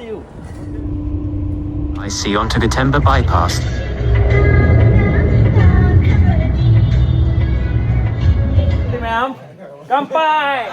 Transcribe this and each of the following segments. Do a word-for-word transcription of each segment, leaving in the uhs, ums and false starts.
I see onto Gatemba bypass. Ma'am, kampai!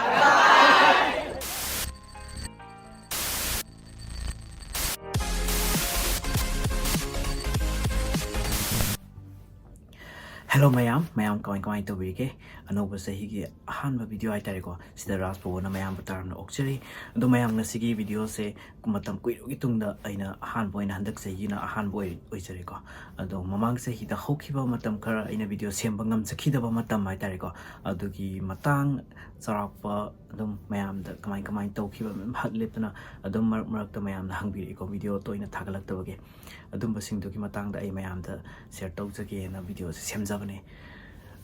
Hello ꯃꯌꯥꯝ, ꯃꯌꯥꯝ ꯀꯃꯥꯏ ꯀꯃꯥꯏ ꯇꯧꯕꯤꯔꯤꯒꯦ? ꯑꯅꯧꯕ ꯆꯍꯤꯒꯤ ꯑꯍꯥꯟꯕ ꯚꯤꯗꯤꯑꯣ ꯍꯥꯏꯇꯥꯔꯦꯀꯣ, ꯁꯤꯗ ꯔꯥꯖ ꯄꯣꯕꯣꯅ ꯃꯌꯥꯝꯕꯨ ꯇꯔꯥꯝꯅ ꯑꯣꯛꯆꯔꯤ꯫ ꯑꯗꯣ ꯃꯌꯥꯝ, ꯉꯁꯤꯒꯤ ꯚꯤꯗꯤꯑꯣꯁꯦ ꯃꯇꯝ ꯀꯨꯏꯔꯕꯒꯤ ꯇꯨꯡꯗ ꯑꯩꯅ ꯑꯍꯥꯟꯕ ꯑꯣꯏꯅ ꯍꯟꯗꯛ ꯆꯍꯤꯒꯤꯅ ꯑꯍꯥꯟꯕ ꯑꯣꯏ-, ꯑꯣꯏꯖꯔꯦꯀꯣ꯫ ꯑꯗꯣ ꯃꯃꯥꯡ ꯆꯍꯤꯗ ꯍꯧꯈꯤꯕ ꯃꯇꯝ ꯈꯔ ꯑꯩꯅ ꯚꯤꯗꯤꯑꯣ ꯁꯦꯝꯕ ꯉꯝꯖꯈꯤꯗꯕ ꯃꯇꯝ ꯍꯥꯏꯇꯥꯔꯦꯀꯣ, ꯑꯗꯨꯒꯤ ꯃꯇꯥꯡ ꯆꯥꯎꯔꯥꯛꯄ ꯑꯗꯨꯝ ꯃꯌꯥꯝꯗ ꯀꯃꯥꯏ ꯀꯃꯥꯏ ꯇꯧꯈꯤꯕ ꯃꯌꯥꯝ ꯍꯛ ꯂꯦꯞꯇꯅ ꯑꯗꯨꯝ ꯃꯔꯛ ꯃꯔꯛꯇ ꯃꯌꯥꯝꯅ ꯍꯪꯕꯤꯔꯛꯏꯀꯣ, ꯚꯤꯗꯤꯑꯣ ꯇꯣꯏꯅ ꯊꯥꯒꯠꯂꯛꯇꯕꯒꯤ꯫ ꯑꯗꯨꯝꯕꯁꯤꯡꯗꯨꯒꯤ ꯃꯇꯥꯡꯗ ꯑꯩ ꯃꯌꯥꯝꯗ ꯁꯤꯌꯔ ꯇꯧꯖꯒꯦꯅ ꯚꯤꯗꯤꯑꯣꯁꯦ ꯁꯦꯝꯖꯕꯅꯦ꯫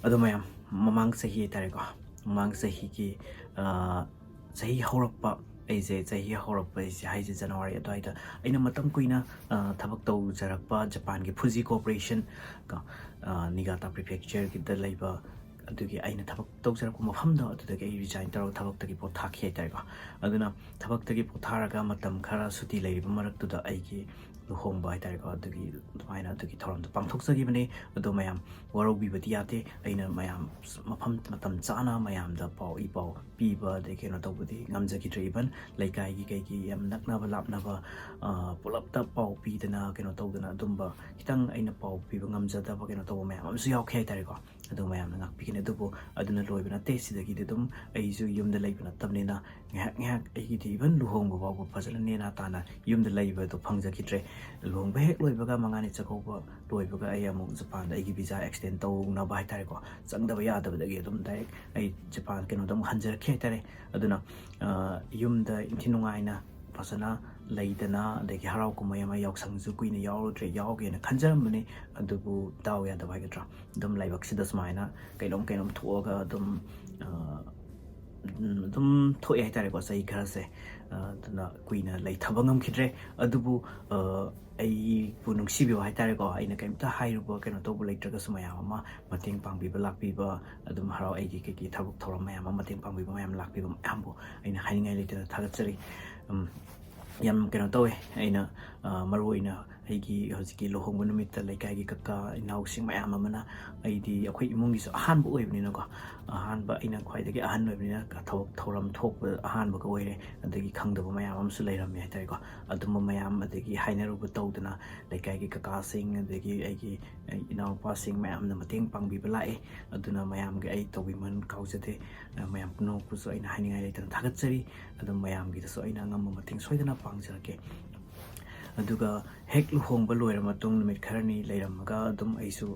ꯑꯗꯣ ꯃꯌꯥꯝ, ꯃꯃꯥꯡ ꯆꯍꯤ ꯍꯥꯏꯇꯥꯔꯦꯀꯣ, ꯃꯃꯥꯡ ꯆꯍꯤꯒꯤ, ꯑ, ꯆꯍꯤ ꯍꯧꯔꯛꯄ, ꯑꯩꯁꯦ ꯆꯍꯤ ꯍꯧꯔꯛꯄ ꯍꯥꯏꯁꯦ, ꯍꯥꯏꯁꯦ ꯖꯅꯋꯥꯔꯤ ꯑꯗꯨꯋꯥꯏꯗ ꯑꯩꯅ ꯃꯇꯝ ꯀꯨꯏꯅ, ꯑ, ꯊꯕꯛ ꯇꯧꯖꯔꯛꯄ ꯖꯄꯥꯟꯒꯤ ꯐꯨꯖꯤ ꯀꯣꯔꯄꯣꯔꯦꯁꯟ ꯀꯣ, ꯑ, ꯅꯤꯒꯥꯇꯥ ꯄ꯭ꯔꯤꯐꯦꯛꯆꯔꯒꯤꯗ ꯂꯩꯕ, ꯑꯗꯨꯒꯤ ꯑꯩꯅ ꯊꯕꯛ ꯇꯧꯖꯔꯛꯄ ꯃꯐꯝꯗꯣ, ꯑꯗꯨꯗꯒꯤ ꯑꯩ ꯔꯤꯖꯥꯏꯟ ꯇꯧꯔꯒ ꯊꯕꯛꯇꯒꯤ ꯄꯣꯊꯥꯈꯤ ꯍꯥꯏꯇꯥꯔꯦꯀꯣ꯫ ꯑꯗꯨꯅ ꯊꯕꯛꯇꯒꯤ ꯄꯣꯊꯥꯔꯒ ꯃꯇꯝ ꯈꯔ ꯁꯨꯇꯤ ꯂꯩꯔꯤꯕ ꯃꯔꯛꯇꯨꯗ ꯑꯩꯒꯤ ꯂꯨꯍꯣꯡꯕ ꯍꯥꯏꯇꯥꯔꯦꯀꯣ, ꯑꯗꯨꯒꯤ ꯑꯗꯨꯃꯥꯏꯅ ꯑꯗꯨꯒꯤ ꯊꯧꯔꯝꯗꯣ ꯄꯥꯡꯊꯣꯛꯆꯈꯤꯕꯅꯦ꯫ ꯑꯗꯣ ꯃꯌꯥꯝ ꯋꯥꯔꯧꯕꯤꯕꯗꯤ ꯌꯥꯗꯦ, ꯑꯩꯅ ꯃꯌꯥꯝ ꯃꯐꯝ ꯃꯇꯝ ꯆꯥꯅ ꯃꯌꯥꯝꯗ ꯄꯥꯎ ꯏ ꯄꯥꯎ ꯄꯤꯕ ꯑꯗꯩ ꯀꯩꯅꯣ ꯇꯧꯕꯗꯤ ꯉꯝꯖꯈꯤꯗ꯭ꯔꯦ꯫ ꯏꯚꯟ ꯂꯩꯀꯥꯏꯒꯤ ꯀꯩꯒꯤ ꯌꯥꯝ ꯅꯛꯅꯕ ꯂꯥꯞꯅꯕ, ꯑ, ꯄꯨꯂꯞꯇ ꯄꯥꯎ ꯄꯤꯗꯅ ꯀꯩꯅꯣ ꯇꯧꯗꯅ ꯑꯗꯨꯝꯕ ꯈꯤꯇꯪ ꯑꯩꯅ ꯄꯥꯎ ꯄꯤꯕ ꯉꯝꯖꯗꯕ ꯀꯩꯅꯣ ꯇꯧꯕ ꯃꯌꯥꯝ ꯑꯃꯁꯨ ꯌꯥꯎꯈꯤ ꯍꯥꯏꯇꯥꯔꯦꯀꯣ꯫ ꯑꯗꯨ ꯃꯌꯥꯝꯅ ꯉꯥꯛꯄꯤꯒꯅꯤ꯫ ꯑꯗꯨꯕꯨ ꯑꯗꯨꯅ ꯂꯣꯏꯕ ꯅꯠꯇꯦ꯫ ꯁꯤꯗꯒꯤꯗꯤ ꯑꯗꯨꯝ ꯑꯩꯁꯨ ꯌꯨꯝꯗ ꯂꯩꯕ ꯅꯠꯇꯕꯅꯤꯅ ꯉꯥꯏꯍꯥꯛ ꯉꯥꯏꯍꯥꯛ ꯑꯩꯒꯤꯗꯤ ꯏꯚꯟ ꯂꯨꯍꯣꯡꯕ ꯐꯥꯎꯕ ꯐꯖꯅ ꯅꯦꯅꯥ ꯇꯥꯅ ꯌꯨꯝꯗ ꯂꯩꯕꯗꯣ ꯐꯪꯖꯈꯤꯗ꯭ꯔꯦ꯫ ꯂꯨꯍꯣꯡꯕ ꯍꯦꯛ ꯂꯣꯏꯕꯒ, ꯃꯉꯥꯅꯤ ꯆꯥꯛꯀꯧꯕ ꯂꯣꯏꯕꯒ ꯑꯩ ꯑꯃꯨꯛ ꯖꯄꯥꯟꯗ ꯑꯩꯒꯤ ꯚꯤꯖꯥ ꯑꯦꯛꯁꯇꯦꯟ ꯇꯧꯅꯕ ꯍꯥꯏꯇꯥꯔꯦꯀꯣ, ꯆꯪꯗꯕ ꯌꯥꯗꯕꯗꯒꯤ ꯑꯗꯨꯝ ꯗꯥꯏꯔꯦꯛ ꯑꯩ ꯖꯄꯥꯟ ꯀꯩꯅꯣꯗ ꯑꯃꯨꯛ ꯍꯟꯖꯔꯛꯈꯤ ꯍꯥꯏꯇꯥꯔꯦ꯫ ꯑꯗꯨꯅ, ꯑ, ꯌꯨꯝꯗ ꯏꯟꯊꯤ ꯅꯨꯡꯉꯥꯏꯅ ꯐꯖꯅ ꯂꯩꯗꯅ, ꯑꯗꯒꯤ ꯍꯔꯥꯎ ꯀꯨꯝꯍꯩ ꯑꯃ, ꯌꯥꯎꯁꯪꯁꯨ ꯀꯨꯏꯅ ꯌꯥꯎꯔꯨꯗ꯭ꯔꯦ, ꯌꯥꯎꯒꯦꯅ ꯈꯟꯖꯔꯝꯕꯅꯦ꯫ ꯑꯗꯨꯕꯨ ꯗꯥꯎ ꯌꯥꯗꯕ ꯍꯥꯏꯒꯗ꯭ꯔꯥ, ꯑꯗꯨꯝ ꯂꯥꯏꯕꯛꯁꯤꯗ ꯁꯨꯃꯥꯏꯅ ꯀꯩꯅꯣꯝ ꯀꯩꯅꯣꯝ ꯊꯣꯛꯑꯒ ꯑꯗꯨꯝ, ꯑ, ꯎꯝ, ꯑꯗꯨꯝ ꯊꯣꯛꯑꯦ ꯍꯥꯏꯇꯥꯔꯦꯀꯣ, ꯆꯍꯤ ꯈꯔꯁꯦ꯫ ꯑ, ꯑꯗꯨꯅ ꯀꯨꯏꯅ ꯂꯩꯊꯕ ꯉꯝꯈꯤꯗ꯭ꯔꯦ꯫ ꯑꯗꯨꯕꯨ, ꯑ, ꯑꯩꯕꯨ ꯅꯨꯡꯁꯤꯕꯤꯕ ꯍꯥꯏꯇꯥꯔꯦꯀꯣ, ꯑꯩꯅ ꯀꯩꯝꯇ ꯍꯥꯏꯔꯨꯕ ꯀꯩꯅꯣ ꯇꯧꯕ ꯂꯩꯇ꯭ꯔꯒꯁꯨ, ꯃꯌꯥꯝ ꯑꯃ ꯃꯇꯦꯡ ꯄꯥꯡꯕꯤꯕ ꯂꯥꯛꯄꯤꯕ, ꯑꯗꯨꯝ ꯍꯔꯥꯎ, ꯑꯩꯒꯤ ꯀꯩꯀꯩ ꯊꯕꯛ ꯊꯧꯔꯝ ꯃꯌꯥꯝ ꯑꯃ ꯃꯇꯦꯡ ꯄꯥꯡꯕꯤꯕ ꯃꯌꯥꯝ ꯂꯥꯛꯄꯤꯕ ꯃꯌꯥꯝꯕꯨ ꯑꯩꯅ ꯍꯥꯏꯅꯤꯡꯉꯥꯏ ꯂꯩꯇꯅ ꯊꯥꯒꯠꯆꯔꯤ꯫ ꯎꯝ, ꯌꯥꯝ ꯀꯩꯅꯣ ꯇꯧꯋꯦ꯫ ꯑꯩꯅ ꯃꯔꯨ ꯑꯣꯏꯅ ꯑꯩꯒꯤ ꯍꯧꯖꯤꯛꯀꯤ ꯂꯨꯍꯣꯡꯕ ꯅꯨꯃꯤꯠꯇ ꯂꯩꯀꯥꯏꯒꯤ ꯀꯀꯥ ꯏꯅꯥꯎꯁꯤꯡ ꯃꯌꯥꯝ ꯑꯃꯅ, ꯑꯩꯗꯤ ꯑꯩꯈꯣꯏ ꯏꯃꯨꯡꯒꯤꯁꯨ ꯑꯍꯥꯟꯕ ꯑꯣꯏꯕꯅꯤꯅꯀꯣ, ꯑꯍꯥꯟꯕ, ꯑꯩꯅ ꯈ꯭ꯋꯥꯏꯗꯒꯤ ꯑꯍꯟ ꯑꯣꯏꯕꯅꯤꯅ ꯊꯕꯛ ꯊꯧꯔꯝ ꯊꯣꯛꯄ ꯑꯍꯥꯟꯕꯒ ꯑꯣꯏꯔꯦ꯫ ꯑꯗꯒꯤ ꯈꯪꯗꯕ ꯃꯌꯥꯝ ꯑꯃꯁꯨ ꯂꯩꯔꯝꯃꯦ ꯍꯥꯏꯇꯥꯔꯦꯀꯣ꯫ ꯑꯗꯨꯝꯕ ꯃꯌꯥꯝ, ꯑꯗꯒꯤ ꯍꯥꯏꯅꯔꯨꯕ ꯇꯧꯗꯅ ꯂꯩꯀꯥꯏꯒꯤ ꯀꯀꯥꯁꯤꯡ, ꯑꯗꯒꯤ ꯑꯩꯒꯤ ꯏꯅꯥꯎꯄꯥꯁꯤꯡ ꯃꯌꯥꯝꯅ ꯃꯇꯦꯡ ꯄꯥꯡꯕꯤꯕ ꯂꯥꯛꯑꯦ꯫ ꯑꯗꯨꯅ ꯃꯌꯥꯝꯒꯤ ꯑꯩ ꯇꯧꯕꯤꯃꯜ ꯀꯥꯎꯖꯗꯦ꯫ ꯃꯌꯥꯝ ꯄꯨꯝꯅꯃꯛꯄꯨꯁꯨ ꯑꯩꯅ ꯍꯥꯏꯅꯤꯡꯉꯥꯏ ꯂꯩꯇꯅ ꯊꯥꯒꯠꯆꯔꯤ꯫ ꯑꯗꯨꯝ ꯃꯌꯥꯝꯒꯤꯗꯁꯨ ꯑꯩꯅ ꯑꯉꯝꯕ ꯃꯇꯦꯡ ꯁꯣꯏꯗꯅ ꯄꯥꯡꯖꯔꯛꯀꯦ꯫ ꯑꯗꯨꯒ ꯍꯦꯛ ꯂꯨꯍꯣꯡꯕ ꯂꯣꯏꯔ ꯃꯇꯨꯡ ꯅꯨꯃꯤꯠ ꯈꯔꯅꯤ ꯂꯩꯔꯝꯃꯒ ꯑꯗꯨꯝ ꯑꯩꯁꯨ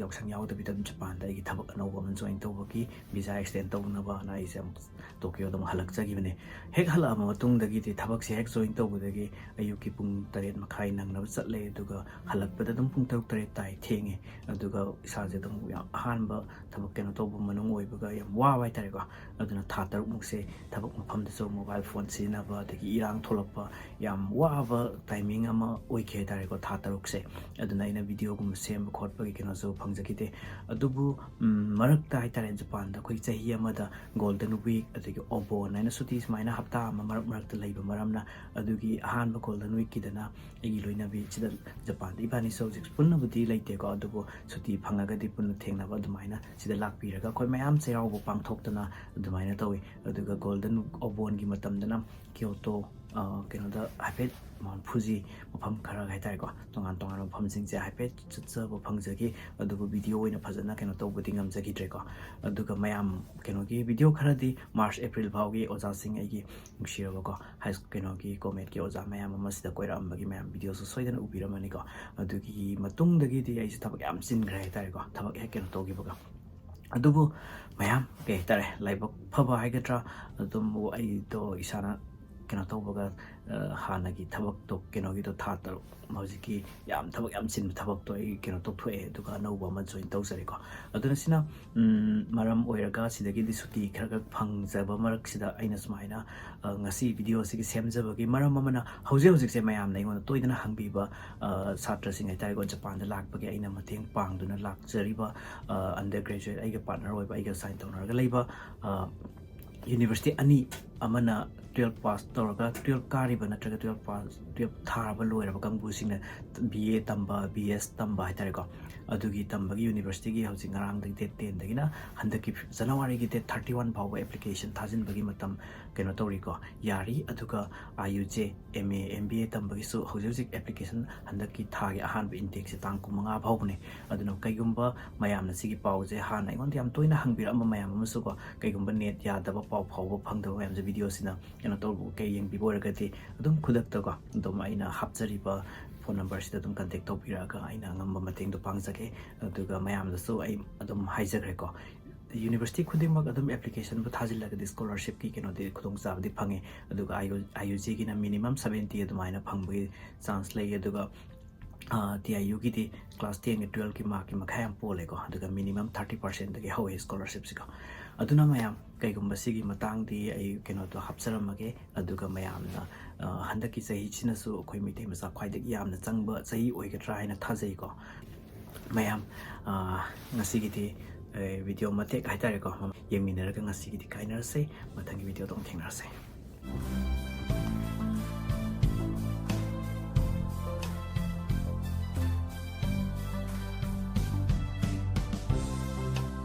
ꯌꯥꯎꯁꯪ ꯌꯥꯎꯗꯕꯤꯗ ꯑꯗꯨꯝ ꯖꯄꯥꯟꯗ ꯑꯩꯒꯤ ꯊꯕꯛ ꯑꯅꯧꯕ ꯑꯃ ꯖꯣꯏꯟ ꯇꯧꯕꯒꯤ ꯚꯤꯖꯥ ꯑꯦꯛꯁꯇꯦꯟ ꯇꯧꯅꯕꯅ ꯑꯩꯁꯦ ꯑꯃꯨꯛ ꯇꯣꯀꯤꯌꯣꯗ ꯑꯃꯨꯛ ꯍꯜꯂꯛꯆꯈꯤꯕꯅꯦ꯫ ꯍꯦꯛ ꯍꯜꯂꯛꯑꯕ ꯃꯇꯨꯡꯗꯒꯤꯗꯤ ꯊꯕꯛꯁꯦ ꯍꯦꯛ ꯖꯣꯏꯟ ꯇꯧꯕꯗꯒꯤ ꯑꯌꯨꯛꯀꯤ ꯄꯨꯡ ꯇꯔꯦꯠ ꯃꯈꯥꯏ ꯅꯪꯅꯕ ꯆꯠꯂꯦ꯫ ꯑꯗꯨꯒ ꯍꯜꯂꯛꯄꯗ ꯑꯗꯨꯝ ꯄꯨꯡ ꯇꯔꯨꯛ ꯇꯔꯦꯠ ꯇꯥꯏ, ꯊꯦꯡꯉꯦ꯫ ꯑꯗꯨꯒ ꯏꯁꯥꯁꯦ ꯑꯗꯨꯝ ꯌꯥꯝ ꯑꯍꯥꯟꯕ ꯊꯕꯛ ꯀꯩꯅꯣ ꯇꯧꯕ ꯃꯅꯨꯡ ꯑꯣꯏꯕꯒ ꯌꯥꯝ ꯋꯥꯕ ꯍꯥꯏꯇꯥꯔꯦꯀꯣ꯫ ꯑꯗꯨꯅ ꯊꯥ ꯇꯔꯨꯛꯃꯨꯛꯁꯦ ꯊꯕꯛ ꯃꯐꯝꯗꯁꯨ ꯃꯣꯕꯥꯏꯜ ꯐꯣꯟ ꯁꯤꯖꯤꯟꯅꯕ, ꯑꯗꯒꯤ ꯏꯔꯥꯡ ꯊꯣꯛꯂꯛꯄ, ꯌꯥꯝ ꯋꯥꯕ ꯇꯥꯏꯃꯤꯡ ꯑꯃ ꯑꯣꯏꯈꯤ ꯍꯥꯏꯇꯥꯔꯦꯀꯣ, ꯊꯥ ꯇꯔꯨꯛꯁꯦ꯫ ꯑꯗꯨꯅ ꯑꯩꯅ ꯚꯤꯗꯤꯑꯣꯒꯨꯝꯕ ꯁꯦꯝꯕ ꯈꯣꯠꯄꯒꯤ ꯀꯩꯅꯣꯁꯨ ꯐꯪꯖꯈꯤꯗꯦ꯫ ꯑꯗꯨꯕꯨ ꯃꯔꯛꯇ ꯍꯥꯏꯇꯥꯔꯦ, ꯖꯄꯥꯟꯗ ꯑꯩꯈꯣꯏ ꯆꯍꯤ ꯑꯃꯗ ꯒꯣꯜꯗꯟ ꯋꯤꯛ ꯑꯗꯒꯤ ꯑꯣꯕꯣꯟ ꯍꯥꯏꯅ ꯁꯨꯇꯤ ꯁꯨꯃꯥꯏꯅ ꯍꯞꯇꯥ ꯑꯃ ꯃꯔꯛ ꯃꯔꯛꯇ ꯂꯩꯕ ꯃꯔꯝꯅ, ꯑꯗꯨꯒꯤ ꯑꯍꯥꯟꯕ ꯒꯣꯜꯗꯟ ꯋꯤꯛꯀꯤꯗꯅ ꯑꯩꯒꯤ ꯂꯣꯏꯅꯕꯤ ꯁꯤꯗ ꯖꯄꯥꯟꯗ ꯏꯕꯥꯅꯤꯁꯨ ꯍꯧꯖꯤꯛ ꯄꯨꯟꯅꯕꯨꯗꯤ ꯂꯩꯇꯦꯀꯣ, ꯑꯗꯨꯕꯨ ꯁꯨꯇꯤ ꯐꯪꯉꯒꯗꯤ ꯄꯨꯟꯅ ꯊꯦꯡꯅꯕ ꯑꯗꯨꯃꯥꯏꯅ ꯁꯤꯗ ꯂꯥꯛꯄꯤꯔꯒ ꯑꯩꯈꯣꯏ ꯃꯌꯥꯝ ꯆꯩꯔꯥꯎꯕ ꯄꯥꯡꯊꯣꯛꯇꯅ ꯑꯗꯨꯃꯥꯏꯅ ꯇꯧꯋꯤ꯫ ꯑꯗꯨꯒ ꯒꯣꯜꯗꯟ ꯑꯣꯕꯣꯟꯒꯤ ꯃꯇꯝꯗꯅ ꯀ꯭ꯌꯣꯇꯣ, ꯀꯩꯅꯣꯗ ꯍꯥꯏꯐꯦꯠ, ꯃꯥꯎꯟ ꯐꯨꯖꯤ, ꯃꯐꯝ ꯈꯔ ꯍꯥꯏꯇꯥꯔꯦꯀꯣ, ꯇꯣꯉꯥꯟ ꯇꯣꯉꯥꯟꯕ ꯃꯐꯝꯁꯤꯡꯁꯦ ꯍꯥꯏꯐꯦꯠ ꯆꯠꯆꯕ ꯐꯪꯖꯈꯤ꯫ ꯑꯗꯨꯕꯨ ꯚꯤꯗꯤꯑꯣ ꯑꯣꯏꯅ ꯐꯖꯅ ꯀꯩꯅꯣ ꯇꯧꯕꯗꯤ ꯉꯝꯖꯈꯤꯗ꯭ꯔꯦꯀꯣ꯫ ꯑꯗꯨꯒ ꯃꯌꯥꯝ ꯀꯩꯅꯣꯒꯤ ꯚꯤꯗꯤꯑꯣ ꯈꯔꯗꯤ ꯃꯥꯔꯆ ꯑꯦꯄ꯭ꯔꯤꯜ ꯐꯥꯎꯒꯤ ꯑꯣꯖꯥꯁꯤꯡ, ꯑꯩꯒꯤ ꯅꯨꯡꯁꯤꯔꯕꯀꯣ ꯍꯥꯏ ꯀꯩꯅꯣꯒꯤ ꯀꯣꯃꯦꯠꯀꯤ ꯑꯣꯖꯥ ꯃꯌꯥꯝ ꯑꯃ ꯁꯤꯗ ꯀꯣꯏꯔꯛꯑꯝꯕꯒꯤ ꯃꯌꯥꯝ ꯚꯤꯗꯤꯑꯣꯁꯨ ꯁꯣꯏꯗꯅ ꯎꯕꯤꯔꯝꯃꯅꯤꯀꯣ꯫ ꯑꯗꯨꯒꯤ ꯃꯇꯨꯡꯗꯒꯤꯗꯤ ꯑꯩꯁꯦ ꯊꯕꯛ ꯌꯥꯝ ꯆꯤꯟꯈ꯭ꯔꯦ ꯍꯥꯏꯇꯥꯔꯦꯀꯣ, ꯊꯕꯛ ꯍꯦꯛ ꯀꯩꯅꯣ ꯇꯧꯈꯤꯕꯒ꯫ ꯑꯗꯨꯕꯨ ꯃꯌꯥꯝ ꯀꯩ ꯍꯥꯏꯇꯥꯔꯦ, ꯂꯥꯏꯕꯛ ꯐꯕ ꯍꯥꯏꯒꯗ꯭ꯔꯥ, ꯑꯗꯨꯝ ꯑꯩꯗꯣ ꯏꯁꯥꯅ ꯀꯩꯅꯣ ꯇꯧꯕꯒ, ꯍꯥꯟꯅꯒꯤ ꯊꯕꯛꯇꯣ, ꯀꯩꯅꯣꯒꯤꯗꯣ, ꯊꯥ ꯇꯔꯨꯛ, ꯍꯧꯖꯤꯛꯀꯤ ꯌꯥꯝ ꯊꯕꯛ ꯌꯥꯝ ꯆꯤꯟꯕ ꯊꯕꯛꯇꯣ ꯑꯩ ꯀꯩꯅꯣ ꯇꯧꯊꯣꯛꯑꯦ, ꯑꯗꯨꯒ ꯑꯅꯧꯕ ꯑꯃ ꯖꯣꯏꯟ ꯇꯧꯖꯔꯦꯀꯣ꯫ ꯑꯗꯨꯅ ꯁꯤꯅ ꯃꯔꯝ ꯑꯣꯏꯔꯒ ꯁꯤꯗꯒꯤꯗꯤ ꯁꯨꯇꯤ ꯈꯔ ꯈꯔ ꯐꯪꯖꯕ ꯃꯔꯛꯁꯤꯗ ꯑꯩꯅ ꯁꯨꯃꯥꯏꯅ ꯉꯁꯤ ꯚꯤꯗꯤꯑꯣ ꯑꯁꯤꯒꯤ ꯁꯦꯝꯖꯕꯒꯤ ꯃꯔꯝ ꯑꯃꯅ, ꯍꯧꯖꯤꯛ ꯍꯧꯖꯤꯛꯁꯦ ꯃꯌꯥꯝꯅ ꯑꯩꯉꯣꯟꯗ ꯇꯣꯏꯗꯅ ꯍꯪꯕꯤꯕ ꯁꯥꯇ꯭ꯔꯁꯤꯡ ꯍꯥꯏꯇꯥꯔꯦꯀꯣ, ꯖꯄꯥꯟꯗ ꯂꯥꯛꯄꯒꯤ ꯑꯩꯅ ꯃꯇꯦꯡ ꯄꯥꯡꯗꯨꯅ ꯂꯥꯛꯆꯔꯤꯕ ꯑꯟꯗꯔ ꯒ꯭ꯔꯦꯖꯨꯋꯦꯠ, ꯑꯩꯒ ꯄꯥꯔꯠꯅꯔ ꯑꯣꯏꯕ, ꯑꯩꯒ ꯁꯥꯏꯟ ꯇꯧꯅꯔꯒ ꯂꯩꯕ ꯌꯨꯅꯤꯚꯔꯁꯤꯇꯤ ꯑꯅꯤ ꯑꯃꯅ twelve pass ꯇꯧꯔꯒ, twelve ꯀꯥꯔꯤꯕ ꯅꯠꯇ꯭ꯔꯒ twelve pass, twelve ꯊꯥꯔꯕ ꯂꯣꯏꯔꯕ ꯀꯥꯡꯕꯨꯁꯤꯡꯅ B A ꯇꯝꯕ, B S ꯇꯝꯕ ꯍꯥꯏꯇꯥꯔꯦꯀꯣ, ꯑꯗꯨꯒꯤ ꯇꯝꯕꯒꯤ universityꯒꯤ ꯍꯧꯖꯤꯛ ꯉꯔꯥꯡꯗꯒꯤ, date tenꯗꯒꯤꯅ ꯍꯟꯗꯛꯀꯤ Januaryꯒꯤ date thirty one ꯐꯥꯎꯕ application ꯊꯥꯖꯤꯟꯕꯒꯤ ꯃꯇꯝ ꯀꯩꯅꯣ ꯇꯧꯔꯤꯀꯣ, ꯌꯥꯔꯤ꯫ ꯑꯗꯨꯒ IUJ, MA, MBA ꯇꯝꯕꯒꯤꯁꯨ ꯍꯧꯖꯤꯛ ꯍꯧꯖꯤꯛ application, ꯍꯟꯗꯛꯀꯤ ꯊꯥꯒꯤ ꯑꯍꯥꯟꯕ intakeꯁꯦ ꯇꯥꯡ ꯀꯨꯟꯃꯉꯥ ꯐꯥꯎꯕꯅꯦ꯫ ꯑꯗꯨꯅ ꯀꯩꯒꯨꯝꯕ ꯃꯌꯥꯝꯅ ꯁꯤꯒꯤ ꯄꯥꯎꯁꯦ ꯍꯥꯟꯅ ꯑꯩꯉꯣꯟꯗ ꯌꯥꯝ ꯇꯣꯏꯅ ꯍꯪꯕꯤꯔꯛꯑꯝꯕ ꯃꯌꯥꯝ ꯑꯃꯁꯨꯀꯣ, ꯀꯩꯒꯨꯝꯕ NET ꯌꯥꯗꯕ, ꯄꯥꯎ ꯐꯥꯎꯕ ꯐꯪꯗꯕ ꯃꯌꯥꯝꯁꯦ videoꯁꯤꯅ ꯀꯩꯅꯣ ꯇꯧꯕ, ꯀꯩ ꯌꯦꯡꯕꯤꯕ ꯑꯣꯏꯔꯒꯗꯤ ꯑꯗꯨꯝ ꯈꯨꯗꯛꯇꯀꯣ, ꯑꯗꯨꯝ ꯑꯩꯅ ꯍꯥꯞꯆꯔꯤꯕ phone numberꯁꯤꯗ ꯑꯗꯨꯝ contact ꯇꯧꯕꯤꯔꯛꯑꯒ ꯑꯩꯅ ꯑꯉꯝꯕ ꯃꯇꯦꯡꯗꯣ ꯄꯥꯡꯖꯒꯦ꯫ ꯑꯗꯨꯒ ꯃꯌꯥꯝꯗꯁꯨ ꯑꯩ ꯑꯗꯨꯝ ꯍꯥꯏꯖꯈ꯭ꯔꯦꯀꯣ, university ꯈꯨꯗꯤꯡꯃꯛ ꯑꯗꯨꯝ applicationꯕꯨ ꯊꯥꯖꯤꯜꯂꯒꯗꯤ scholarshipꯀꯤ ꯀꯩꯅꯣꯗꯤ, ꯈꯨꯗꯣꯡꯆꯥꯕꯗꯤ ꯐꯪꯉꯦ꯫ ꯑꯗꯨꯒ IU, IUGꯒꯤꯅ minimum seventy ꯑꯗꯨꯃꯥꯏꯅ ꯐꯪꯕꯒꯤ chance ꯂꯩ꯫ ꯑꯗꯨꯒ, ꯑ, TIUꯒꯤꯗꯤ class tenꯒꯤ twelveꯀꯤ markꯀꯤ ꯃꯈꯥ ꯌꯥꯝ ꯄꯣꯜꯂꯦꯀꯣ꯫ ꯑꯗꯨꯒ minimum thirty percentꯗꯒꯤ ꯍꯧꯋꯦ scholarshipꯁꯤꯀꯣ꯫ ꯑꯗꯨꯅ ꯃꯌꯥꯝ, ꯀꯩꯒꯨꯝꯕ ꯁꯤꯒꯤ ꯃꯇꯥꯡꯗꯤ ꯑꯩ ꯀꯩꯅꯣꯗꯣ ꯍꯥꯞꯆꯔꯝꯃꯒꯦ꯫ ꯑꯗꯨꯒ ꯃꯌꯥꯝꯅ, ꯑ, ꯍꯟꯗꯛꯀꯤ ꯆꯍꯤꯁꯤꯅꯁꯨ ꯑꯩꯈꯣꯏ ꯃꯩꯇꯩ ꯃꯆꯥ ꯈ꯭ꯋꯥꯏꯗꯒꯤ ꯌꯥꯝꯅ ꯆꯪꯕ ꯆꯍꯤ ꯑꯣꯏꯒꯗ꯭ꯔꯥ ꯍꯥꯏꯅ ꯊꯥꯖꯩꯀꯣ꯫ ꯃꯌꯥꯝ, ꯑ, ꯉꯁꯤꯒꯤꯗꯤ, ꯑ, video ꯃꯇꯦꯛ ꯍꯥꯏꯇꯥꯔꯦꯀꯣ, ꯌꯦꯡꯃꯤꯟꯅꯔꯒ ꯉꯁꯤꯒꯤꯗꯤ ꯀꯥꯏꯅꯔꯁꯦ꯫ ꯃꯊꯪꯒꯤ videoꯗ ꯑꯃꯨꯛ ꯊꯦꯡꯅꯔꯁꯦ꯫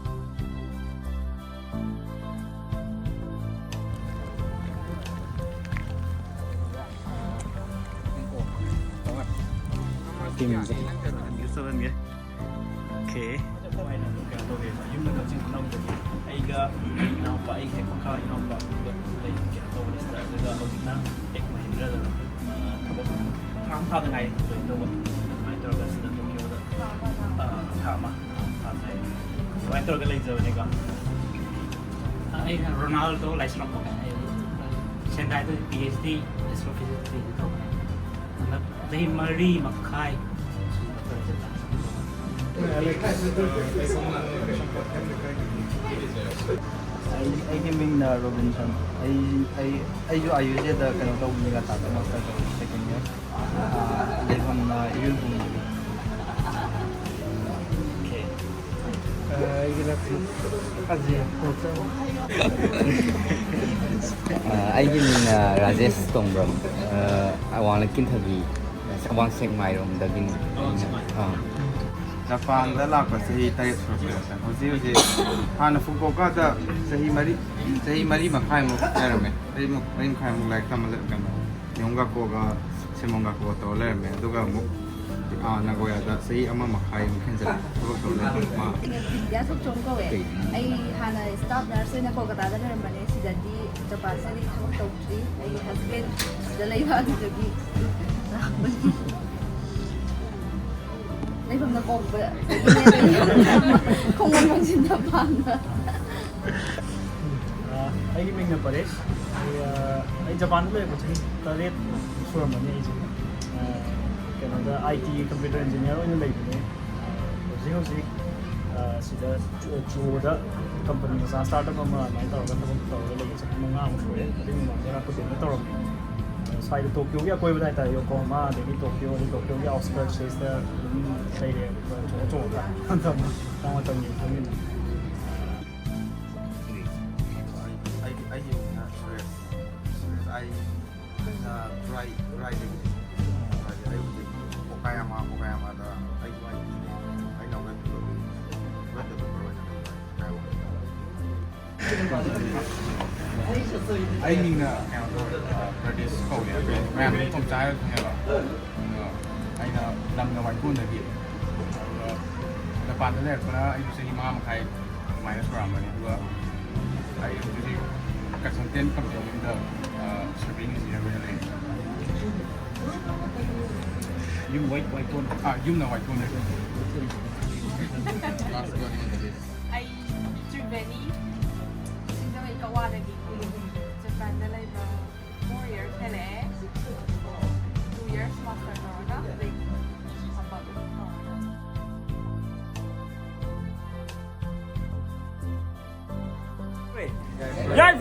ꯇꯤꯝꯁꯦ꯫ ꯌꯨꯁ ꯇꯧꯍꯟꯒꯦ꯫ Okay꯫ ꯀꯩꯅꯣ ꯇꯧꯋꯦꯕ, ꯌꯨꯝꯗ ꯀꯛꯆꯤꯡ ꯈꯨꯅꯧꯗꯒꯤ ꯑꯩꯒ ꯏꯅꯥꯎꯄꯥ, ꯑꯩꯒꯤ ꯍꯦꯛ ꯃꯈꯥ ꯏꯅꯥꯎꯄꯥ ꯑꯗꯨꯒ ꯂꯩ, ꯀꯩꯅꯣ ꯇꯧꯕꯅꯦ ꯁꯤꯗ꯫ ꯑꯗꯨꯒ ꯍꯧꯖꯤꯛꯅ ꯇꯦꯛ ꯃꯍꯤꯟꯗ꯭ꯔꯗ, ꯑ, ꯊꯕꯛ ꯊꯥ ꯑꯃ ꯐꯥꯗ ꯉꯥꯏꯔꯤ join ꯇꯧꯕ꯫ ꯑꯗꯨꯃꯥꯏꯅ ꯇꯧꯔꯒ ꯁꯤꯗ ꯇꯣꯀꯤꯌꯣꯗ, ꯑ, ꯊꯥ ꯑꯃ, ꯊꯥ ꯑꯃ ꯐꯥꯗ ꯉꯥꯏꯔꯤ꯫ ꯑꯗꯨꯃꯥꯏꯅ ꯇꯧꯔꯒ ꯂꯩꯖꯕꯅꯤꯀꯣ꯫ ꯑꯩꯅ ꯔꯣꯅꯥꯜꯗꯣ ꯂꯥꯏꯁ꯭ꯔꯝ꯫ ꯑꯩ ꯁꯦꯟꯗꯥꯏꯗ PhD Astrophysics ꯇꯧꯕꯅꯦ꯫ ꯍꯟꯗꯛ ꯆꯍꯤ ꯃꯔꯤ ꯃꯈꯥꯏ ꯁꯨꯝꯕ ꯇꯧꯔꯦ꯫ ꯑꯩ, ꯑꯩꯒꯤ ꯃꯤꯡꯅ ꯔꯣꯕꯤꯟꯁꯟ꯫ ꯑꯩ, ꯑꯩ, ꯑꯩꯁꯨ IUJꯗ ꯀꯩꯅꯣ ꯇꯧꯕꯅꯤ, ꯂꯇꯥꯗ master ꯇꯧꯕꯅꯤ, second year꯫ ꯑꯥ, ꯂꯩꯐꯝꯅ ꯏꯔꯤꯜꯕꯨꯡꯗꯒꯤ꯫ Okay꯫ ꯑ, ꯑ, ꯑꯩꯒꯤ ꯃꯤꯡꯅ ꯔꯥꯖꯦꯁ ꯇꯣꯡꯕ꯭ꯔꯝ꯫ ꯑ, ꯑꯋꯥꯡ ꯂꯩꯀꯤꯟꯊꯕꯤ, ꯑꯋꯥꯡ ꯁꯦꯛꯃꯥꯏꯔꯣꯝꯗꯒꯤꯅꯤ꯫ ꯑꯥ꯫ ꯖꯄꯥꯟꯗ ꯂꯥꯛꯄ ꯆꯍꯤ ꯇꯔꯦꯠ ꯁꯨꯔꯛꯄ ꯌꯥꯎꯁꯪ꯫ ꯍꯧꯖꯤꯛ ꯍꯧꯖꯤꯛ ꯍꯥꯟꯅ ꯐꯨꯀꯣꯀꯥꯗ ꯆꯍꯤ ꯃꯔꯤ, ꯆꯍꯤ ꯃꯔꯤ ꯃꯈꯥꯏꯃꯨꯛ ꯂꯩꯔꯝꯃꯦ꯫ ꯃꯔꯤ ꯃꯈꯥꯏꯃꯨꯛ ꯂꯥꯏꯔꯤꯛ ꯇꯝꯕ ꯂꯩ-, ꯀꯩꯅꯣ, ꯅꯤꯌꯣꯡꯒꯥꯀꯣꯒ ꯁꯤꯃꯣꯟ ꯒꯥꯀꯣ ꯇꯧꯔ ꯂꯩꯔꯝꯃꯦ꯫ ꯑꯗꯨꯒ ꯑꯃꯨꯛ, ꯑꯥ, ꯅꯥꯒꯣꯌꯥꯗ ꯆꯍꯤ ꯑꯃ ꯃꯈꯥꯏꯃꯨꯛ ꯍꯦꯟꯖꯜꯂꯦ ꯊꯕꯛ ꯇꯧ ꯂꯩꯔꯝꯃꯦ꯫ ꯃꯥ ꯕꯤꯗ꯭ꯌꯥ ꯊꯣꯛꯆꯣꯝ ꯀꯧꯋꯦ꯫ ꯀꯩ? ꯑꯩ ꯍꯥꯟꯅ ꯁ꯭ꯇꯥꯐ ꯅꯔꯁ ꯑꯣꯏꯅ ꯀꯣꯜꯀꯇꯥꯗ ꯂꯩꯔꯝꯕꯅꯦ꯫ ꯁꯤꯗꯗꯤ ꯖꯄꯥꯟꯁꯤꯗꯗꯤ ꯊꯕꯛ ꯇꯧꯗ꯭ꯔꯤ꯫ ꯑꯩꯒꯤ ꯍꯁꯕꯦꯟ ꯁꯤꯗ ꯂꯩꯕ, ꯑꯗꯨꯗꯒꯤ ꯂꯥꯛꯄꯅꯤ꯫ ꯂꯩꯐꯝꯅ ꯀꯣꯛꯄ ꯈꯣꯡꯃꯟ ꯃꯟꯁꯤꯟꯗ ꯄꯥꯝꯕ꯫ ꯑ, ꯑꯩꯒꯤ ꯃꯤꯡꯅ ꯄꯔꯦꯁ꯫ ꯑꯩ, ꯑ, ꯑꯩ ꯖꯄꯥꯟꯗ ꯂꯩꯔꯛꯄ ꯆꯍꯤ ꯇꯔꯦꯠ ꯁꯨꯔꯝꯃꯅꯤ ꯑꯩꯁꯦ꯫ ꯑ, ꯀꯩꯅꯣꯗ, ꯑꯥꯏ ꯇꯤ ꯀꯝꯄ꯭ꯌꯨꯇꯔ ꯏꯟꯖꯤꯅꯤꯌꯥꯔ ꯑꯣꯏꯅ ꯂꯩꯕꯅꯦ꯫ ꯑ, ꯍꯧꯖꯤꯛ ꯍꯧꯖꯤꯛ, ꯑ, ꯁꯤꯗ ꯆꯨ-, ꯆꯨꯑꯣꯗ ꯀꯝꯄꯅꯤ ꯃꯆꯥ ꯁ꯭ꯇꯥꯔꯠ ꯑꯞ ꯑꯃ ꯑꯗꯨꯃꯥꯏꯅ ꯇꯧꯔꯒ ꯊꯕꯛ ꯇꯧꯔꯒ ꯂꯩꯌꯦ꯫ ꯆꯍꯤ ꯃꯉꯥꯃꯨꯛ ꯁꯨꯔꯦ꯫ ꯑꯗꯨꯒꯤ ꯃꯃꯥꯡꯗ ꯔꯥꯀꯨꯇꯦꯟꯗ ꯇꯧꯔꯝꯃꯦ꯫ ꯑ, ꯁ꯭ꯋꯥꯏꯗ ꯇꯣꯀꯤꯌꯣꯒꯤ ꯑꯀꯣꯏꯕꯗ ꯍꯥꯏꯇꯥꯔꯦ, ꯌꯣꯀꯣꯍꯥꯃꯥ, ꯑꯗꯒꯤ ꯇꯣꯀꯤꯌꯣ, ꯑꯗꯩ ꯇꯣꯀꯤꯌꯣꯒꯤ ꯑꯥꯎꯠꯁ꯭ꯀꯔꯠꯁꯤꯗ ꯑꯗꯨꯝ ꯂꯩꯔꯦ, ꯆꯣꯡꯉ ꯆꯣꯡꯉꯒ ꯃꯇꯝ, ꯃꯇꯝ ꯃꯇꯝꯒꯤ ꯃꯇꯨꯡ ꯏꯟꯅ꯫ ꯑꯩ, ꯑꯩꯒꯤ ꯃꯤꯡꯅ ꯁꯨꯔꯦꯁ꯫ ꯁꯨꯔꯦꯁ, ꯑꯩꯅ ꯈꯨꯔꯥꯏ, ꯈꯨꯔꯥꯏꯗꯒꯤꯅꯦ꯫ ꯈꯨꯔꯥꯏꯗꯒꯤ꯫ ꯑꯩ ꯍꯧꯖꯤꯛ ꯑꯣꯀꯥꯌꯥꯃꯥ, ꯑꯣꯀꯥꯌꯥꯃꯥꯗ ꯑꯩ ꯈꯨꯔꯥꯏꯗꯒꯤꯅꯦ꯫ ꯑꯩꯅ ꯋꯦꯠ ꯗꯦꯕꯂꯞꯃꯦꯟ, ꯋꯦꯠ ꯗꯦꯕꯂꯞꯃꯦꯟ ꯑꯣꯏꯅ ꯂꯩꯕ ꯑꯣꯀꯥꯌꯥꯃꯥꯗ꯫ ꯑꯩ ꯃꯤꯡꯅ ꯀꯩꯅꯣ ꯇꯧꯋꯦ, ꯑ, ꯄ꯭ꯔꯗꯤꯁ ꯀꯧꯋꯦ꯫ ꯑꯩꯈꯣꯏ ꯃꯌꯥꯝ ꯇꯣꯝꯆꯥ ꯍꯥꯏꯔ ꯈꯪꯉꯦꯕ꯫ ꯑꯗꯣ ꯑꯩꯅ ꯂꯝꯅ ꯋꯥꯏꯀꯣꯟꯗꯒꯤ꯫ ꯑꯗꯨꯒ ꯖꯄꯥꯟꯗ ꯂꯩꯔꯛꯄꯅ ꯑꯩꯁꯨ ꯆꯍꯤ ꯃꯉꯥ ꯃꯈꯥꯏ ꯑꯗꯨꯃꯥꯏꯅ ꯁꯨꯔꯛꯑꯝꯕꯅꯤ꯫ ꯑꯗꯨꯒ ꯑꯩ ꯍꯧꯖꯤꯛ ꯍꯧꯖꯤꯛ ꯀꯟꯁꯜꯇꯦꯟ ꯀꯝꯄꯦꯅꯤ ꯑꯃꯗ, ꯑ, ꯁꯔꯚꯤꯡ ꯏꯟꯖꯤꯅꯤꯌꯔ ꯑꯣꯏꯅ ꯂꯩꯔꯤ꯫ ꯌꯨꯝ ꯋꯥꯏ-, ꯋꯥꯏꯀꯣꯟ? ꯑꯥ, ꯌꯨꯝꯅ ꯋꯥꯏꯀꯣꯟꯗꯒꯤ꯫ Last one on the list. ꯑꯩ ꯇ꯭ꯔꯤꯕꯦꯅꯤ, ꯁꯤꯡꯖꯃꯩ ꯀꯛꯋꯥꯗꯒꯤ꯫ ꯖꯄꯥꯟꯗ ꯂꯩꯕ four years ꯍꯦꯜꯂꯛꯑꯦ꯫ Two years master ꯇꯧꯔꯒ, ꯍꯧꯖꯤꯛ ꯊꯕꯛ ꯇꯧꯔꯒ꯫ ꯌꯥꯏꯐ